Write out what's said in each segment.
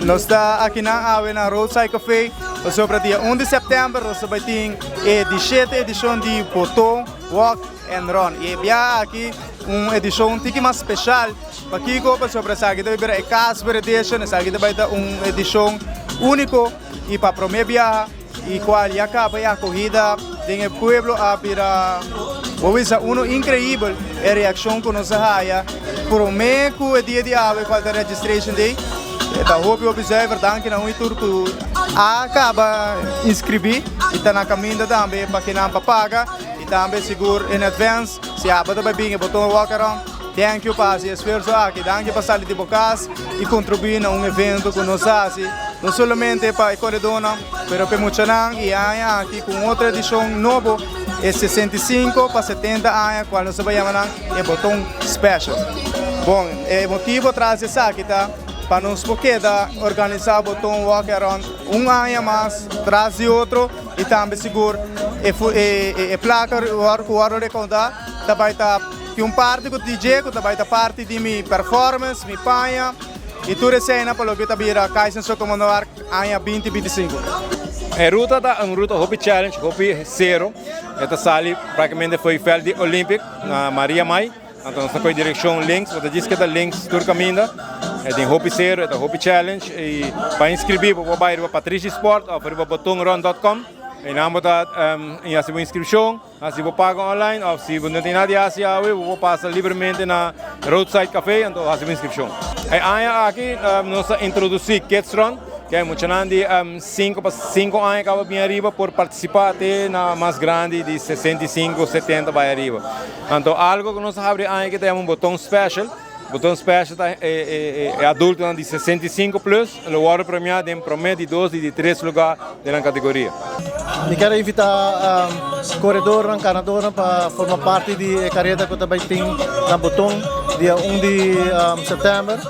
Nos ta aki nan awe na Roadside Cafe pasobra dia 1 di sèptèmber nos ta bai tin e di shete edishon di Boton Walk and Run. I e biaha aki un edishon tiki mas speshal. Pakiko? Pasobra esaki ta bai bira e Casper Edition, esaki ta bai ta un edishon úniko i pa promé biaha i kual ya kaba e akohida den e pueblo a bira bo bisa uno inkreibel e reakshon ku nos a haya promé ku e dia di awe kual ta registration day e ta hopi hopi zuiver. Danki na un i tur ku a kaba inskribí i ta na kaminda tambe pa kinan pa paga i tambe sigur in advance si abo ta bai bin e boton walk around. Thank you pa hasi esfuerso aki. Danki pa sali di bo kas i kontribuí na un evento ku nos hasi no solamente pa e koredónan pero pa e muchanan i e aña aki ku un otro edishon nobo e 65 pa 70 aña kual nos ta bai yama nan e Boton Special. Bon, e motibo tras di esaki ta pa nos por keda organisá Boton Walk Around un aña mas tras di otro i tambe sigur e plaka ku wòrdu rekoudá ta bai ta. Tin un parti ku DJ ku ta bai ta parti di mi performance, mi paña i tur esena pa loke ta bira Kaizen Sokomonoark aña 2025. E ruta ta un ruta hopi challenge, hopi sero. E ta sali praktikamente for e veld di Olympic na Maria Mai. Anto nos ta koe direkshon links, bo ta djis keda links tur kaminda. E tin hopi sero, e ta hopi challenge. I pa inskribí bo por bai riba Patrishi Sport òf riba botonrun.com. Einan bo ta hasi bo inskripshon. Si bo paga online of si bo no tin nada di hasi awe, bo por pasa libremente na Roadside Cafe anto hasi bo inscripcion. E aña aki nos a introduci Kids Run, ke muchanan di 5 pa 5 aña kaba bin ariba por participa te na mas grandi di 65, 70 bai ariba. Anto algo ku nos a habri aña aki ta yama un boton special. Boton special ta e adultonan di 65 plus lo wòrdu premiá den promé, di dos i di tres lugá den nan kategoria. Mi kier a invitá koredornan, kanadornan pa forma parti di e kareda ku ta bai tin na Boton dia 1 di sèptèmber.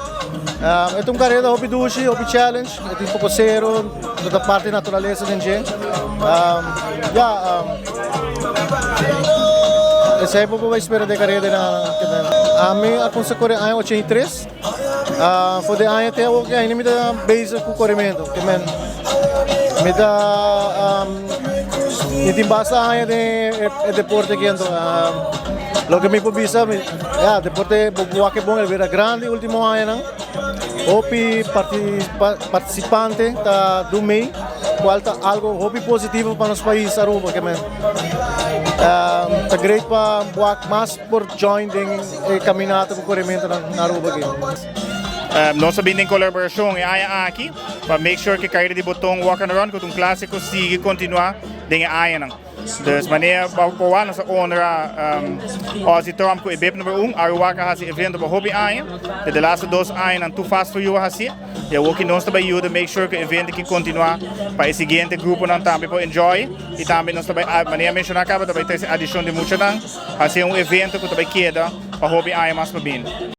E ta un kareda hopi dushi, hopi challenge, e tin poko sero, no ta parti naturalesa den dje. Ya, esei bo por bai spera di e kareda na. Ami a kumsa kore aña 83. For di aña te awor ki ainda mi ta bezig ku korementu. Ke men mi ta mi tin basta aña den e deporte aki anto loke mi por bisa mi ya deporte bo wak e bon el bira grandi ultimo añanan. Hopi partisipante ta do mee kual ta algo hopi positivo pa nos pais Aruba ke men ta great pa wak mas por join den e caminata cu coremento na Aruba aki. Nos a bin den colaboracion e aña aki pa make sure cu e carera di Boton Walk and Run cu ta un clasico sigui continua den e añanan. Dus manera bo por wak nos a honra Ozzy Tromp cu e bib number un. Aruwak a haci evento pa hopi aña. Te de laatste dos añanan Too Fast For You a haci. Y awoki nos ta bay yuda make sure cu e evento aki continua pa e siguiente gruponan tambe por enjoy. Y tambe nos ta bay manera menciona caba ta bay trece adicion di muchanan. Hasi un evento ku ta bai keda pa hopi aña mas pa bini.